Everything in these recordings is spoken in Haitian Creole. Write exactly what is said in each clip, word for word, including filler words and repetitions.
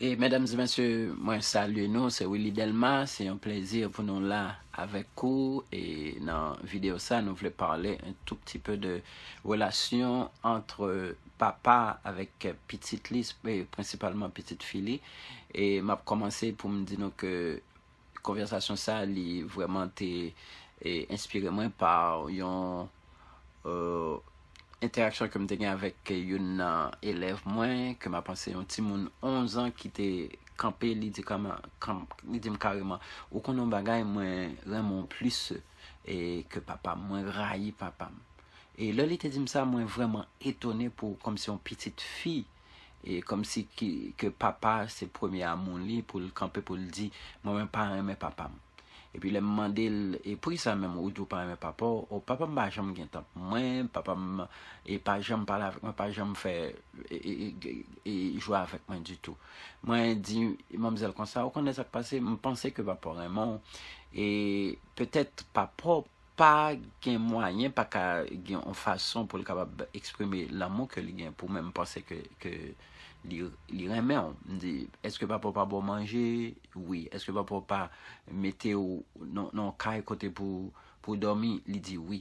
E medam e mesye, mwen salye nou, se Willy Delma, se yon plezi pou nou la avèk ou. E nan videyo sa, nou vle pale un tout petit peu de relasyon ant papa avèk pitit li, e prensipalman pitit fi li. E m ap kòmanse pou m di nou ke konvèsasyon sa, li vrèman te e, enspire mwen pa yon e, entèraksyon ke m te gen avèk youn nan elèv mwen, ke m ap anseye, yon timoun onz an ki te kanpe, li di kama- kam- li di m kareman, ou konn yon bagay, mwen renmen w plis e, ke papa m, mwen rayi papa m. E lè li te di m sa, mwen vrèman etone pou kòmsi yon pitit fi, e kòmsi ki, ke papa se premye amou li, pou l kanpe pou l di, mwen mwen pa renmen papa m. Epi lè m mande l, e poukisa menm ou di w pa renmen papa w? O, papa m pa janm gen tan pou mwen, papa m e pa janm pale avèk mwen, pa janm fè e, e, e, e jwe avèk mwen ditou. Mwen di manmzèl konsa, ou konnen sa k pase, m panse ke papa w renmen w, e petèt papa w pa gen mwayen, pa ka gen yon fason pou l kapab eksprime lanmou ke li gen pou mwen. M panse ke, ke li, li renmen w. M di, èske papa w pa ba w manje? Wi. Èske papa w pa mete w nan, nan yon kay kote pou, pou w dòmi? Li di wi.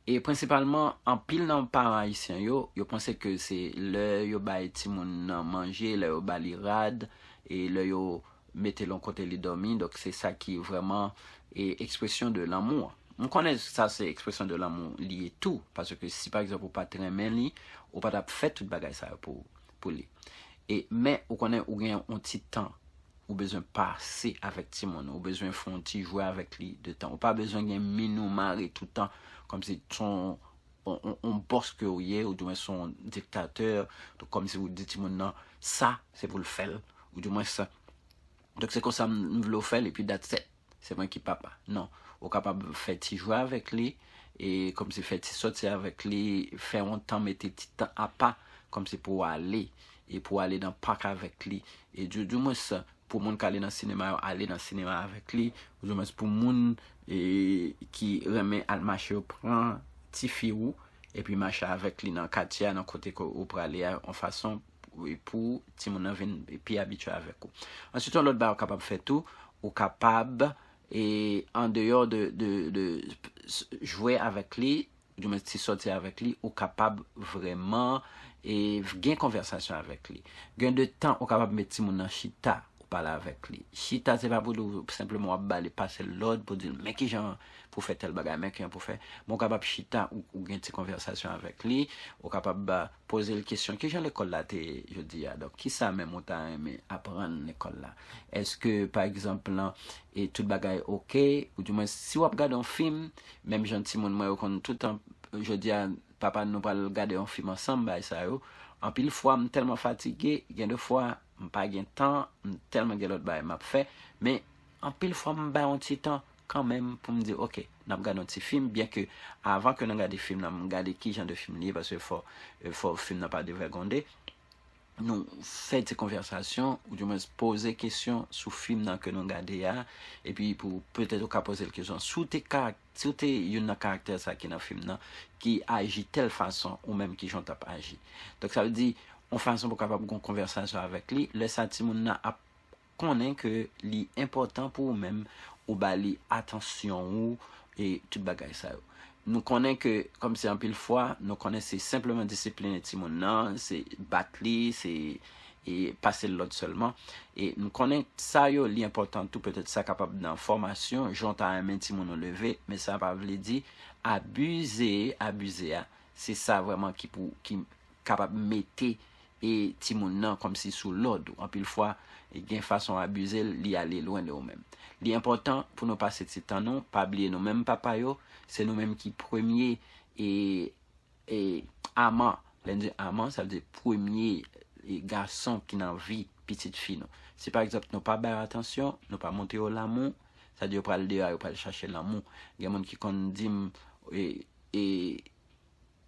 E prensipalman, anpil nan paran ayisyen yo, yo panse ke se lè yo bay timoun nan manje, lè yo ba li rad, e lè yo mete l yon kote li dòmi, donk se sa ki vrèman e, ekspresyon de lanmou an. M konnen sa se ekspresyon de lanmou li ye tou, paske si pa egzanp ou pa t renmen li, ou pa t ap fè tout bagay sa yo pou, pou li. E, men ou konnen ou gen yon ti tan ou bezwen pase avèk timoun, ou bezwen fè yon ti jwe avèk li de tan. Ou pa bezwen gen min ou mare toutan, kòmsi se yon, yon, yon, yon bòs ke ou ye, ou di mwen se yon diktatè, donk kòmsi ou di timoun nan, sa, se pou l fè l, ou di mwen sa. Donk se konsa m, m vle w fè l, epi that's it. Se mwen ki papa. Non. Ou kapab fè ti jwe avèk li, e kòmsi fè ti sòti avèk li, fè yon tan, mete ti tan apa, kòmsi pou w ale, e pou w ale nan pak avèk li. E di, di mwens, pou moun k ale nan sinema yo, ale nan sinema avèk li, ou di mwens pou moun e, ki renmen al mache yo, pran tifi ou, epi mache avèk li nan katye a, nan kote ke ou prale a, yon fason pou, pou timoun nan vin pi abitye avèk ou. Answit, yon lòt bagay ou kapab fè tou, ou kapab, e, andeyò de, de, de s- jwe avèk li, ou di mwens ti sòti avèk li, ou kapab vrèman e, gen konvèsasyon avèk li. Gen de tan ou kapab met timoun nan chita, ou pale avèk li. Chita, se pa pou di w senpleman w ap ba li pase lòd pou di l, men kijan pou fè tèl bagay, men kijan pou fè. Men ou kapab chita, ou, ou gen ti konvèsasyon avèk li, ou kapab ba, poze l kesyon, kijan lekòl la te ye jodi a? Donk, kisa menm ou ta renmen aprann lekòl la? Èske, pa egzanp, lan, e tout bagay oke? Ou di mwens, si w ap gade yon fim, menm jan timoun mwen yo konn toutan, jodi a, papa, nou pral gade yon fim ansanm, bagay sa yo. Anpil fwa, m tèlman fatige, gen de fwa, m pa gen tan, m tèlman gen lòt bagay m ap fè, men anpil fwa, m bay yon ti tan kanmenm pou m di, oke, n ap gade yon ti fim, byen ke avan ke nou gade fim nan, m gade ki jan de fim li ye, paske fò, fò fim nan pa devègonde. Nou fè ti konvèsasyon, ou di mwens poze kesyon sou fim nan ke nou gade a, epi pou petèt ou ka poze l kesyon, si w te ka, si w te youn nan karaktè sa ki nan fim nan, ki aji tèl fason, ou menm kijan w t ap aji? Donk, sa vle di, yon fason pou w kapab gen yon konvèsasyon avèk li, lè sa timoun nan ap konnen ke li enpòtan pou ou menm, ou ba li atansyon ou, e tout bagay sa yo. Nou konnen ke, kòmsi anpil fwa, nou konnen se senpleman disipline timoun nan, se bat li, se e pase l lòd sèlman. E nou konnen sa yo, li enpòtan tou, petèt sa kapab nan fòmasyon, jan w ta renmen timoun ou leve, men sa pa vle di abize, abize a, se sa vrèman ki pou, ki kapab mete e timoun nan kòmsi sou lòd ou. Anpil fwa, e gen fason abize l, li ale lwen de ou menm. Li enpòtan pou nou pase ti tan nou, pa bliye nou menm papa yo, se nou menm ki premye e, e aman. Lè n di aman, sa vle di premye e gason ki nan vi pitit fi nou. Si pa egzanp nou pa ba yo atansyon, nou pa montre yo lanmou, sa vle di yo pral deyò, yo pral chache lanmou. Gen moun ki konn di m, e, e,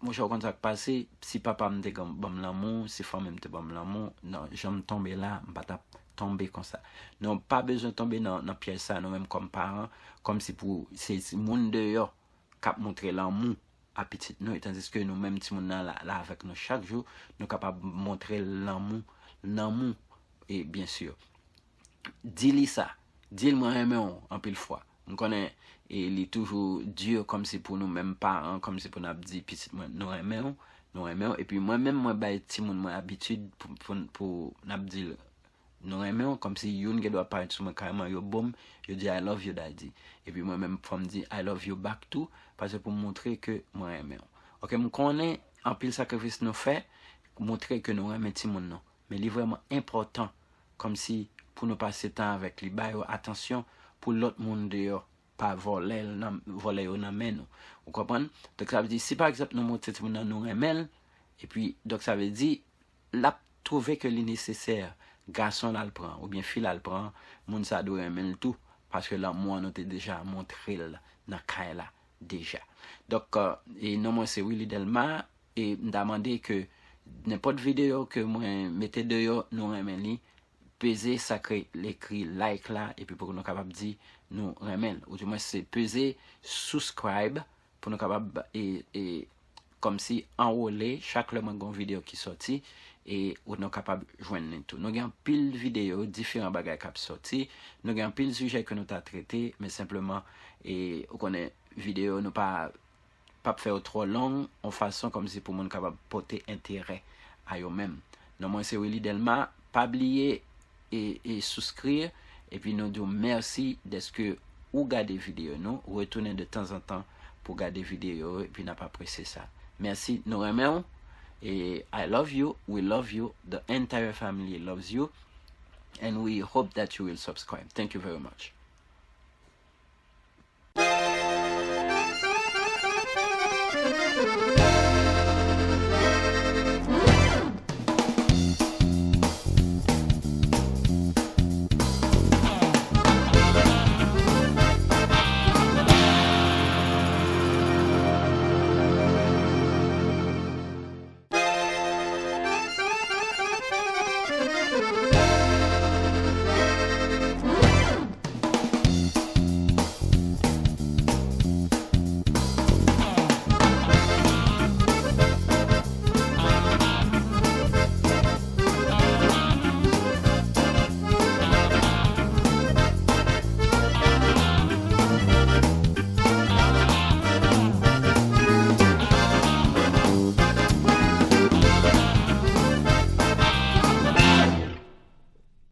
monchè, ou konn sa k pase, si papa m te ban m lanmou, si fanmi m te ban m lanmou, nan jan m tonbe la, m pa t ap tonbe konsa. Nou pa bezwen tonbe nan, nan pyèj sa, nou menm kòm paran, kòmsi pou se, se moun deyò k ap montre lanmou a pitit nou, tandiske nou menm timoun nan la, la avèk nou chak jou, nou kapab montre l lanmou, lanmou e byen si. Di li sa. Di l mwen renmen w anpil fwa. M konnen e li toujou di kòmsi pou nou menm paran, kòmsi pou n ap di pitit mwen nou renmen w, nou renmen w. Epi mwen menm mwen bay timoun mwen abitid pou, pou, pou n ap di l nou renmen w, kòmsi youn gen dwa parèt sou mwen kareman, yo bo m, yo di I love you daddy. Epi mwen menm fò m di I love you back too, paske pou m montre ke mwen renmen w. Oke, m konnen anpil sakrifis nou fè, montre ke nou renmen timoun nou. Men li vrèman enpòtan kòmsi pou nou pase tan avèk li, ba yo atansyon pou lòt moun deyò pa vòlè l nan, vòlè yo nan men nou. Ou konprann? Donk sa vle di, si pa egzanp nou montre timoun nan nou renmen l, epi donk sa vle di, l ap twouve ke li nesesè gason l al pran, oubyen fi l al pran, moun sa dwe renmen l tou, paske lanmou an nou te deja montre l nan kay la deja. Donk, e non mwen se Willy Delma, e m ta mande ke nenpòt videyo ke mwen mete deyò, nou renmen li, peze sa ke l ekri like la, epi pou nou kapab di nou renmen l. Ou di mwen se peze subscribe pou nou kapab, e, e, kòmsi anwole chak lè mwen gen yon videyo ki sòti, e ou nou kapab jwenn li tou. Nou gen anpil videyo, diferan bagay k ap sòti, nou gen anpil sijè ke nou ta trete, men senpleman, e ou konnen videyo nou pa p ap fè yo twò long, yon fason kòmsi pou moun kapab pote enterè a yo menm. Non mwen se Willy Delma, pa bliye e, e souskri, epi nou di w mèsi dèske ou gade videyo nou, retounen de tanzantan pou gade videyo yo, epi n ap apresye sa. Mèsi, nou renmen w, e I love you, we love you, the entire family loves you, and we hope that you will subscribe. Thank you very much.